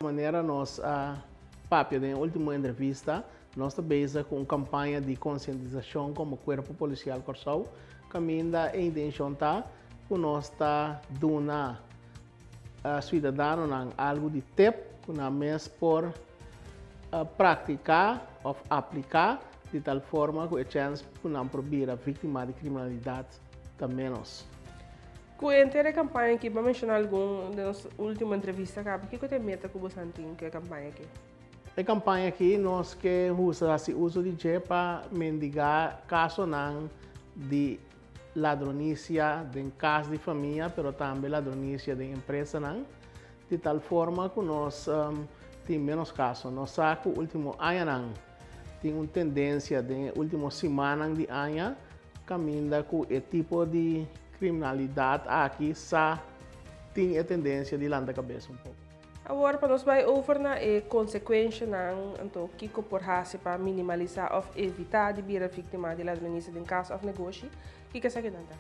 Manera nos a papia den último entrevista, nos ta bezig ku un kampaña di konsientisashon komo Kuerpo Polisial Kòrsou, kaminda e intenshon ta ku nos ta duna siudadanonan algu di tep ku nan mes por praktiká òf apliká di tal forma ku e chèns ku nan por bira víktima di kriminalidat ta ménos. Ku henter e kampaña aki, bo a menshoná algun den nos último entrevista kaba. Kiko ta e meta ku boso tin ku e kampaña aki? E kampaña aki nos ke usa hasi uso di dje pa mendigá kasonan di ladronisia den kas di famia, pero tambe ladronisia den empresanan, di tal forma ku nos tin ménos kaso. Nos sa ku último añanan tin un tendensia den e último simannan di aña kaminda ku e tipo di kriminalidat aki sa tin e tendensia di lanta kabes un poko. Awor pa nos bai over na e konsekuenshanan, anto kiko por hasi pa minimalisá òf evitá di bira víktima di ladronisia den kas òf negoshi, kiko esakinan ta?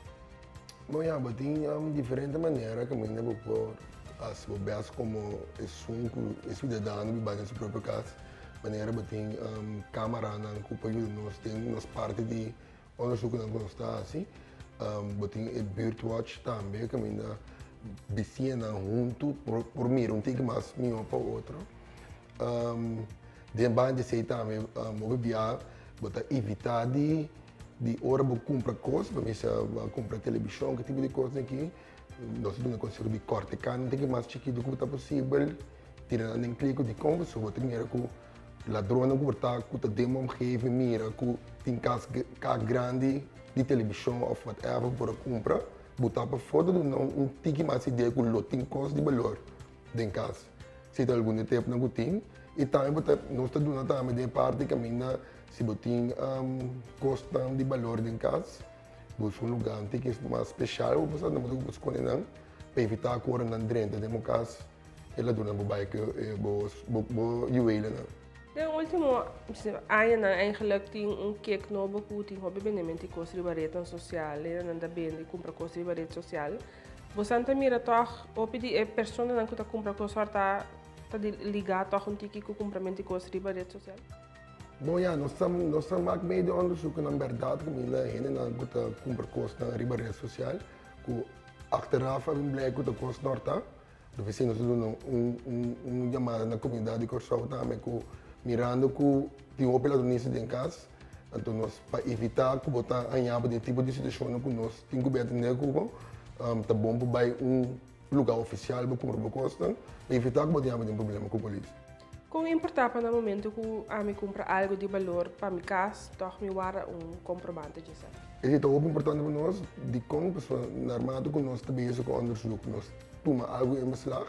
Bon ya, bo tin diferente manera kaminda bo por hasi bo bèst komo esun ku e siudadano biba den su propio kas. Manera bo tin kamaranan ku por yuda nos den nos parti di Onderzoeknan ku nos ta hasi, bo tin e buurtwatch tambe kaminda bisiñanan huntu por mira un tiki mas mihó pa otro. Den banda di esei tambe hopi bia bo ta evitá di di ora bo kumpra kos, bo mester bo a kumpra telebishon, ki tipo di kos aki, nos ta duna konseho di kòrta e kant un tiki mas chikitu ku ta posibel, tira nan den kliko dikon pasobra bo ta mira ku Ladronnan ku por ta ku ta den bo omgeving mira ku tin kas kak grandi di televishon òf whatever ku por a kumpra, bo ta pafó ta duna un tiki mas idea ku lo tin kos di balor den kas. Si ta algun di e tepnan ku tin. I tambe bo ta nos ta duna tambe den e parti kaminda si bo tin kosnan di balor den kas, buska un lugá un tiki mas speshal ku bo sa bo ta skonde nan pa evitá ku ora nan drenta den bo kas. E ladronnan bo bai ku bo bo yuwelenan. Den ultimo añanan eigenlijk tin un kek nobo ku tin hopi bendemento di kos riba retnan sosial. Hendenan ta bende i kumpra kos riba ret sosial. Bosan ta mira tòg hopi di e personanan ku ta kumpra kos ora ta ta ligá tòg un tiki ku kumpramentu di kos riba ret sosial? Bon ya, nos ta nos ta mak medio onderzoeknan bèrdat kaminda hendenan ku ta kumpra kosnan riba ret sosial ku achteraf a bin blijk ku ta kos nòrta. Lo p'esei nos ta duna un yamada na komunidat di Kòrsou tambe ku mirando ku tin hopi ladronisia den kas, anto nos pa evitá ku bo ta haña bo den tipo di situashonnan ku nos tin ku bin atendé ku bo, ta bon pa bai un lugá ofisial bo kumpra bo kosnan pa evitá ku bo ta haña bo den problema ku polis. Kon importá pa na momento ku ami kumpra algu di balor pa mi kas, tòg mi warda un komprobante dje esaki? Esei ta hopi importante pa nos. Dikon? Pasobra naarmate ku nos ta bezig ku onderzoek, nos tuma algu in beslag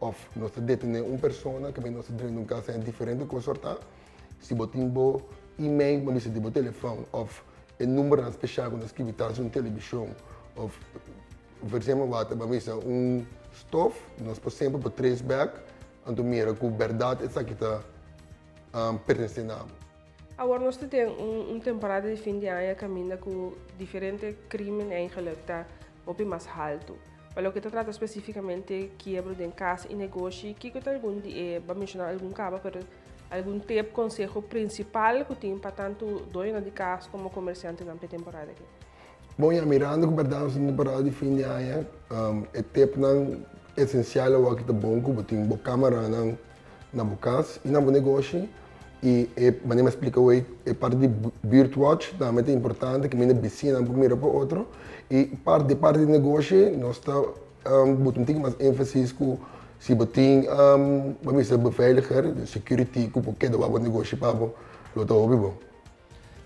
òf nos ta detené un persona ku nos ta drenta un kas en diferente kos sòrtá. Si bo tin bo email, bo mester di bo telefòn òf e numbernan speshal ku nos skibi tras di un telebishon òf versema wak ta bisa un stof, nos por semper por trace back Anto mira ku bèrdat esaki ta pertenesé na bo. Awor nos ta den un temporada di fin di aña kaminda ku diferente krimen eigenlijk ta hopi mas haltu. Pa loke ta trata spesifikamente kiebro den kas i negoshi, kiko ta algun di e, bo a menshoná algun kaba, pero algun tep, konseho prinsipal ku tin pa tantu doñonan di kas komo komersiantenan pa e temporada aki? Bon ya, mirando ku bèrdat nos ta den temporada di fin di aña, e tepnan esensial awor ki ta bon ku bo tin bo kameranan na bo kas i na bo negoshi i e manera mi a splika awor e parti di buurtwatch tambe ta importante ku mende bisiñanan por mira pa otro i parti di parti di negoshi nos ta buta un tiki mas énfasis ku si bo tin bo mester beveiliger, security ku por keda wak bo negoshi pa bo lo ta hopi bon.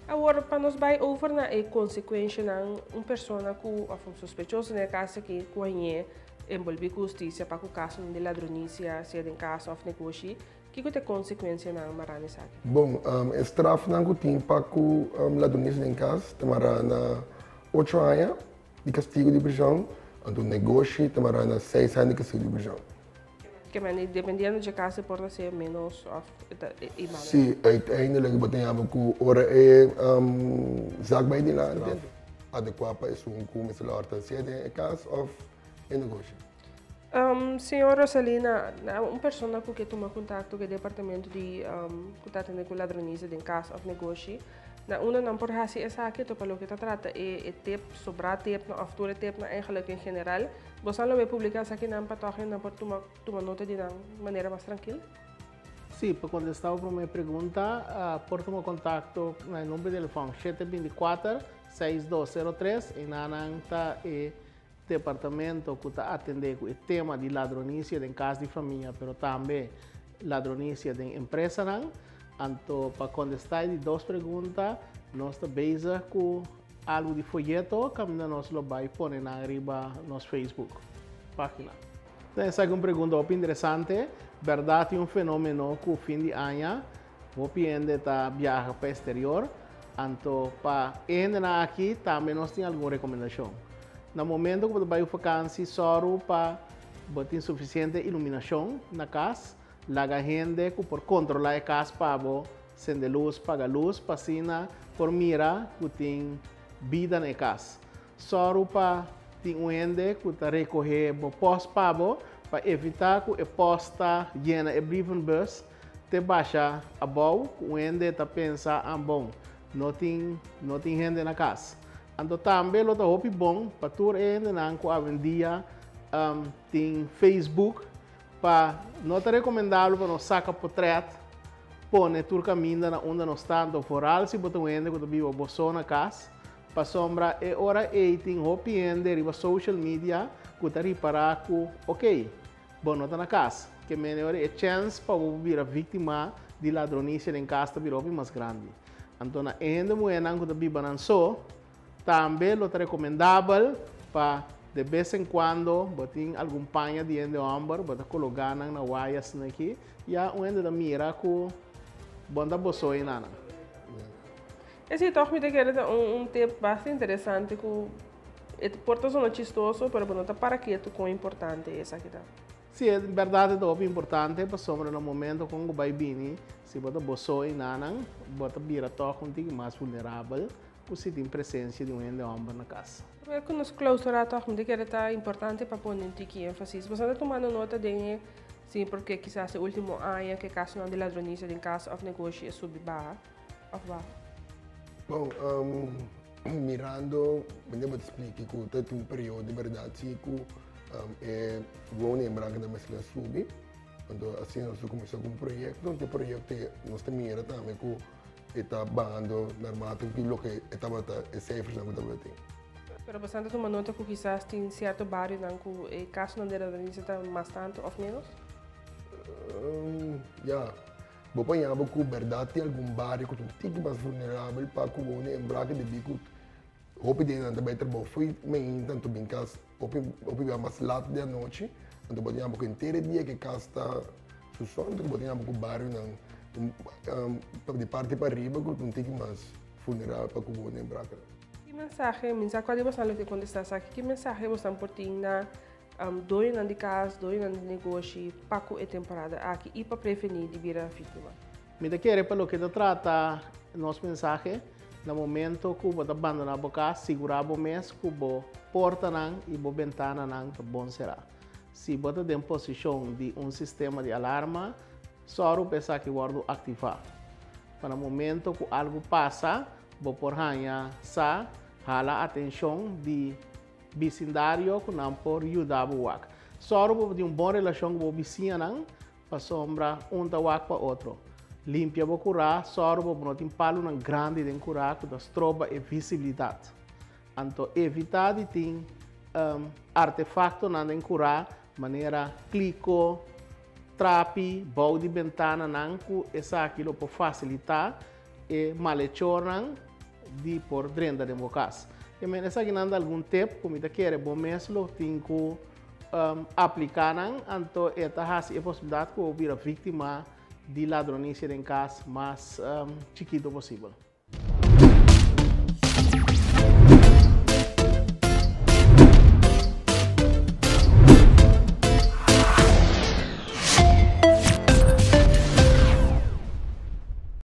Awor pa nos bai over na e konsekuenshanan, un persona ku òf un sospechoso den e kas aki ku hañ'é enbolbí ku hustisia pa ku kasonan di ladronisia, sea den kas òf negoshi, kiko ta e konsekuensianan mará na esaki? Bon, e strafnan ku tin pa ku ladronisia den kas ta mará na ocho aña di kastigu di prishon, anto negoshi ta mará na seis aña di kastigu di prishon. Ke mende dependiendo dje cas e por ta ser menos of e manda. Si, uiteindelijk bo ta yama ku ora e zaak bai dilanti, adekuá pa esun ku mester lòrta sea den e kas òf e negoshi. Señor Rosalina, un persona ku ke tuma kontakto ku e departamento di ku ta atendé ku ladronisia den kas òf negoshi, na unda nan por hasi esaki? To pa loke ta trata e tep, sobrá tepnan òf tur e tepnan eigenlijk en general, boso lo bai publiká esakinan pa tòg nan por tuma nota di nan manera mas trankil? Sí, pa kontestá bo promé pregunta, por tuma kontakto na e number di telefòn 724 6203 i nan ta e departamento ku ta atendé ku e tema di ladronisia den kas di famia, pero tambe ladronisia den empresanan. Anto pa kontestá e di dos pregunta, nos ta bezig ku algu di foyeto kaminda nos lo bai pone nan riba nos Facebook página. Esaki un pregunta hopi interesante. Bèrdat tin un fenómeno ku fin di aña hopi hende ta biaha pa eksterior. Anto pa e hendenan aki tambe nos tin algun rekomendashon. Na momento ku bo ta bai vakansi, sòru pa bo tin sufisiente iluminashon na kas. Laga hende ku por kontrolá e kas pa bo sende lus, paga lus, pa asina por mira ku tin bida na e kas. Sòru pa tin un hende ku ta rekohé bo pòst pa bo pa evitá ku e pòst ta yena e brievenbus te basha abou ku un hende ta pensa ah bon, no tin hende na kas. Anto tambe lo ta hopi bon pa tur e hendenan ku awendia tin Facebook pa no ta rekomendabel pa nos saka potrèt pone tur kaminda na unda nos ta, anto vooral si bo ta un hende ku ta biba bo so na kas, pasobra e ora ei tin hopi hende riba social media ku ta ripará ku ok, bo no ta na kas. Ke men ora e chèns pa bo bira víktima di ladronisia den kas ta bira hopi mas grandi. Anto na e hende muhénan ku ta biba nan so, tambe lo ta rekomendabel pa de bes en kuando bo tin algun paña di hende hòmber, bo ta kologá nan na waya aki, ya un hende ta mira ku bo n' ta bo so einan. Esei toch mi ta kere un tip bastante interesante ku e por ta zona chistoso, pero no ta para ketu kon importante esaki ta. Sí, en bèrdat ta hopi importante pasobra na momento ku bai bini, si bo ta bo so einan, bo ta bira toch un tiki mas vulnerabel ku si tin presensia di un hende hòmber na kas. Pero ku nos klousura toch mi ta kere ta importante pa pone un tiki énfasis. Bo ta tumando nota den sí, porque kisas e último aña ku e kasonan di ladronisia den kas òf negoshi a subi baha òf baha? Bon, mirando, mi ta splika ku tin un periodo di bèrdat sí ku e woningbrank na mester subi. Anto asina nos a kuminsá ku un proyekto, e proyekto nos ta mira tambe ku ta bahando naarmate ku loke tabata e sifranan ku tabatin. Pero bo ta tuma nota ku kisas tin sierto barionan ku e kasonan di ladronisia ta mas tantu òf ménos? Ja, bo por yama ku bèrdat tin algun bario ku ta un tiki mas vulnerabel pa ku woningbrank debí ku hopi di nan ta bai trabou fo'i mainta, anto bin kas hopi hopi mas lat di anochi, anto bo ta yama ku henter dia ku e kas ta su, anto bo ta yama ku barionan di parti pariba ku ta un tiki mas vulnerabel pa ku woningbrank. Ki mensahe, mi sa kua di boso lo ke kontestá esaki, ki mensahe boso por tin na doñonan di kas, doñonan di negoshi, pa ku e temporada aki i pa prevení di bira víktima? Mi ta kere pa loke ta trata nos mensahe, na momento ku bo ta bandoná bo kas, sigurá bo mes ku bo portanan i bo bentananan ta bon será. Si bo ta den posishon di un sistema di alarma, sòru pa esaki wòrdu aktivá. Pa na momento ku algu pasa, bo por haña sa hala atenshon di bisindario ku nan por yuda bo wak. Sòru pa bo tin un bon relashon ku bo bisiñanan, pasobra un ta wak pa otro. Limpia bo kurá, sòru pa bo no tin palunan grandi den kurá ku ta stroba e visibilidat. Anto evitá di tin artefaktonan den kurá manera kliko, trapi, bou di bentananan ku esaki lo por fasilitá e malechornan di por drenta den bo kas. I men esakinan ta algun tip ku mi ta kere bo mes lo tin ku apliká nan, anto e ta hasi e posibilidat ku bo bira víktima di ladronisia den kas mas chikitu posibel.